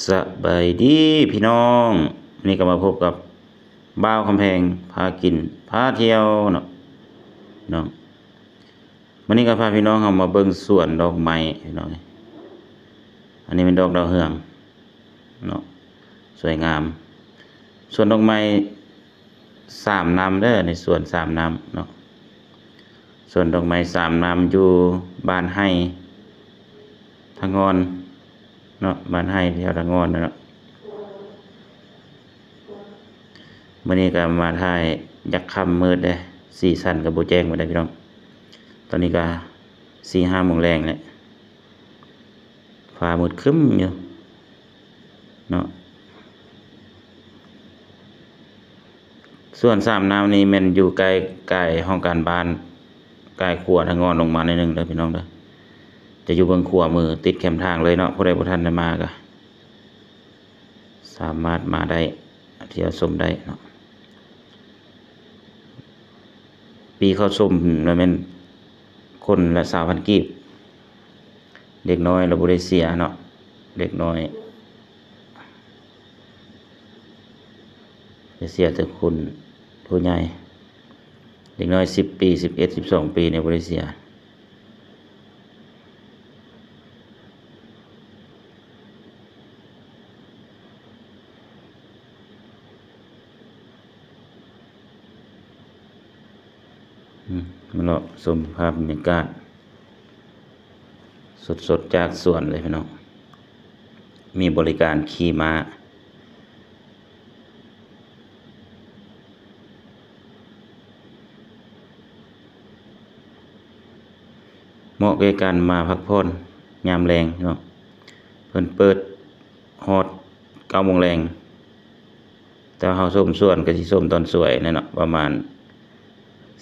ສະບາຍດີພີ່ນ້ອງ, ມື້ນີ້ກໍມາພົບກັບບ່າວຄຳແພງ ພາກິນພາທ່ຽວເນາະພີ່ນ້ອງ. ມື້ນີ້ກໍພາພີ່ນ້ອງເຮົາມາເບິ່ງສວນດອກໄມ້ພີ່ນ້ອງ. ອັນນີ້ແມ່ນດອກດາວເຮືອງເນາະ, ສວຍງາມ. ສວນດອກໄມ້ສາມນ້ຳເດີ, ໃນສວນສາມນ້ຳເນາະ. ສວນດອກໄມ້ສາມນ້ຳ ຢູ່ບ້ານໄຮ່ທະງອນເນາະ, ບ້ານໄຮ່ແຖວທະງອນເນາະ. ມື້ນີ້ກໍມາຖ່າຍ ຢາກຄ່ຳມືດເດ້, ສີສັນກໍບໍ່ແຈ້ງປານໃດພີ່ນ້ອງ. ຕອນນີ້ກໍສີ່ຫ້າໂມງແລງແລ້ວ, ຟ້າມືດຄຶ້ມຢູ່ເນາະ. ສວນສາມນ້ຳນີ້ແມ່ນຢູ່ໃກ້ ໃກ້ຫ້ອງການບ້ານ, ໃກ້ຂົວທະງອນລົງມາໜ້ອຍໜຶ່ງເດີພີ່ນ້ອງເດີ. ຈະຢູ່ເບື້ອງຂວາມື ຕິດແຄມທາງເລີຍເນາະ. ຜູ້ໃດບໍ່ທັນໄດ້ມາກໍ ສາມາດມາໄດ້, ທ່ຽວຊົມໄດ້ເນາະ. ຟຣີເຂົ້າຊົມລະແມ່ນຄົນລະຊາວພັນກີບ. ເດັກນ້ອຍລະບໍ່ໄດ້ເສຍເນາະ, ເດັກນ້ອຍໄດ້ເສຍແຕ່ຄົນຜູ້ໃຫຍ່. ເດັກນ້ອຍສິບປີ ສິບເອັດ ສິບສອງປີນີ້ບໍ່ໄດ້ເສຍ. ອືມ ມາເລາະຊົມພາບບັນຍາກາດສົດໆຈາກສວນເລີຍພີ່ນ້ອງ. ມີບໍລິການຂີ່ມ້າ. ເໝາະແກ່ການມາພັກຜ່ອນຍາມແລງເນາະ, ເພິ່ນເປີດຮອດເກົ້າໂມງແລງ. ແຕ່ວ່າເຮົາຊົມສວນກໍຊິຊົມຕອນສວຍແຫຼະເນາະ, ປະມານ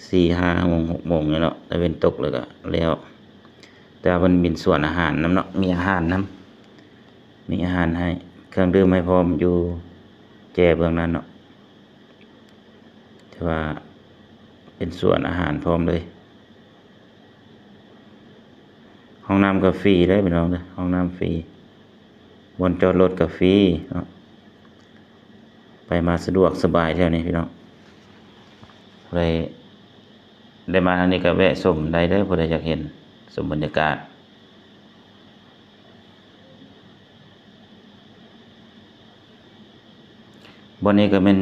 ສີ່ຫ້າໂມງ ຫົກໂມງນີ້ເນາະ, ຕາເວັນຕົກແລ້ວກໍແລ້ວ. ແຕ່ວ່າເພິ່ນມີສວນອາຫານນຳເນາະ, ມີອາຫານນຳ, ມີອາຫານໃຫ້, ເຄື່ອງດື່ມໃຫ້ພ້ອມ ຢູ່ແຈເບື້ອງນັ້ນເນາະ. ຖືວ່າເປັນສວນອາຫານພ້ອມເລີຍ. ຫ້ອງນ້ຳກໍຟຣີເດີພີ່ນ້ອງເດີ, ຫ້ອງນ້ຳຟຣີ, ບ່ອນຈອດລົດກໍຟຣີເນາະ. ໄປມາສະດວກສະບາຍແຖວນີ້ພີ່ນ້ອງ. ຜູ້ໃດໄດ້ມາທາງນີ້ກໍແວະຊົມໄດ້ເດີ, ຜູ້ໃດຢາກເຫັນ ຊົມບັນຍາກາດ. ບ່ອນນີ້ກໍແມ່ນ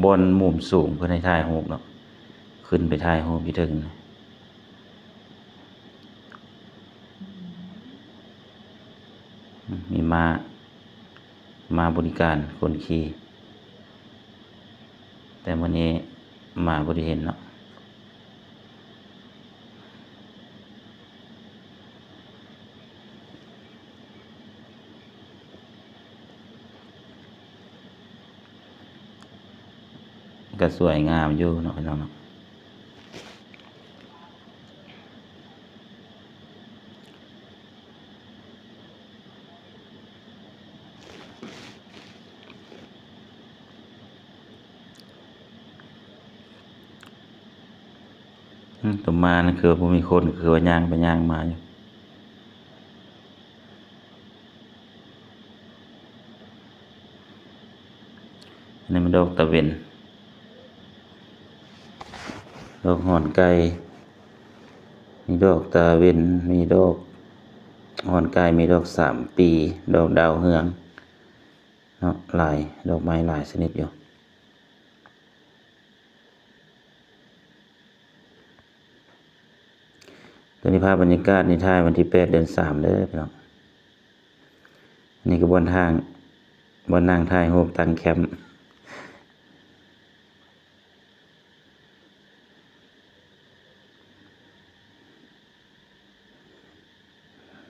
ບ່ອນມຸມສູງ ເພິ່ນໃຫ້ຖ່າຍຮູບເນາະ, ຂຶ້ນໄປຖ່າຍຮູບຢູ່ເທິງ. ມີມ້າ ມາບໍລິການຄົນຂີ່, ແຕ່ມື້ນີ້ມາບໍ່ໄດ້ເຫັນເນາະ. ກໍສວຍງາມຢູ່ເນາະ ພີ່ນ້ອງເນາະ. ອືມ ຕົວມານັ້ນຄືວ່າບໍ່ມີຄົນ, ຄືວ່າຍ່າງໄປຍ່າງມາຢູ່. ອັນນີ້ມັນດອກຕາເວັນ, ດອກຫອນໄກ່, ມີດອກຕາເວັນ, ມີດອກຫອນໄກ່, ມີດອກສາມປີ, ດອກດາວເຮືອງເນາະ, ຫຼາຍ, ດອກໄມ້ຫຼາຍຊະນິດຢູ່. ຕົວນີ້ພາບບັນຍາກາດນີ້ ຖ່າຍວັນທີແປດ ເດືອນສາມເດີພີ່ນ້ອງ. ນີ້ກໍບ່ອນທາງ, ບ່ອນນັ່ງຖ່າຍຮູບຕັ້ງແຄມ.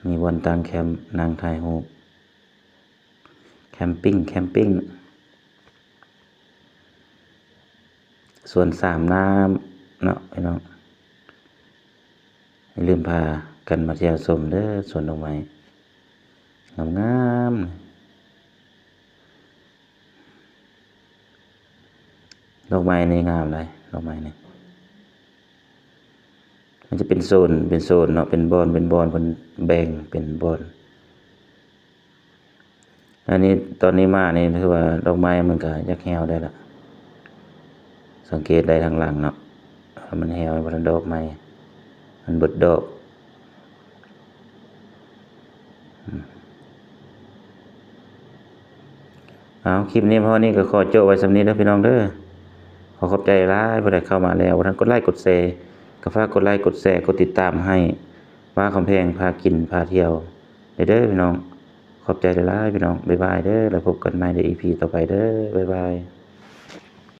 ມີບ່ອນຕັ້ງແຄມນັ່ງຖ່າຍຮູບ. ແຄມປິງ, ແຄມປິງ ສວນສາມນ້ຳເນາະ ພີ່ນ້ອງ. ຢ່າລືມພາກັນມາທ່ຽວຊົມເດີ ສວນດອກໄມ້ ງາມໆ. ດອກໄມ້ນີ້ງາມຫຼາຍ ດອກໄມ້ນີ້. ມັນຈະເປັນໂຊນ ເປັນໂຊນເນາະ ເປັນບ່ອນ ເປັນບ່ອນ ເພິ່ນແບ່ງເປັນບ່ອນ. ອັນນີ້ ຕອນນີ້ມານີ້ ຖືວ່າດອກໄມ້ມັນກໍຢາກແຫ້ວໄດ້ລະ ສັງເກດໄດ້ທາງຫຼັງເນາະ ວ່າມັນແຫ້ວ ມັນບໍ່ທັນດອກໃໝ່ ມັນເບິດດອກ. ເອົາ ຄລິບນີ້ພໍນີ້ກໍຂໍໂຈະໄວ້ສ່ຳນີ້ເດີພີ່ນ້ອງເດີ. ຂໍຂອບໃຈຫຼາຍ ຜູ້ໃດເຂົ້າມາແລ້ວ ບໍ່ທັນກົດໄລກົດແຊ ກໍຝາກກົດໄລກົດແຊ ກົດຕິດຕາມໃຫ້ ປ້າຄຳແພງ ພາກິນພາທ່ຽວ ເດີ ເດີພີ່ນ້ອງ. ຂອບໃຈຫຼາຍໆ ພີ່ນ້ອງ. ບາຍບາຍເດີ ແລ້ວພົບກັນໃໝ່ໃນອີພີຕໍ່ໄປເດີ. ບາຍບາຍ.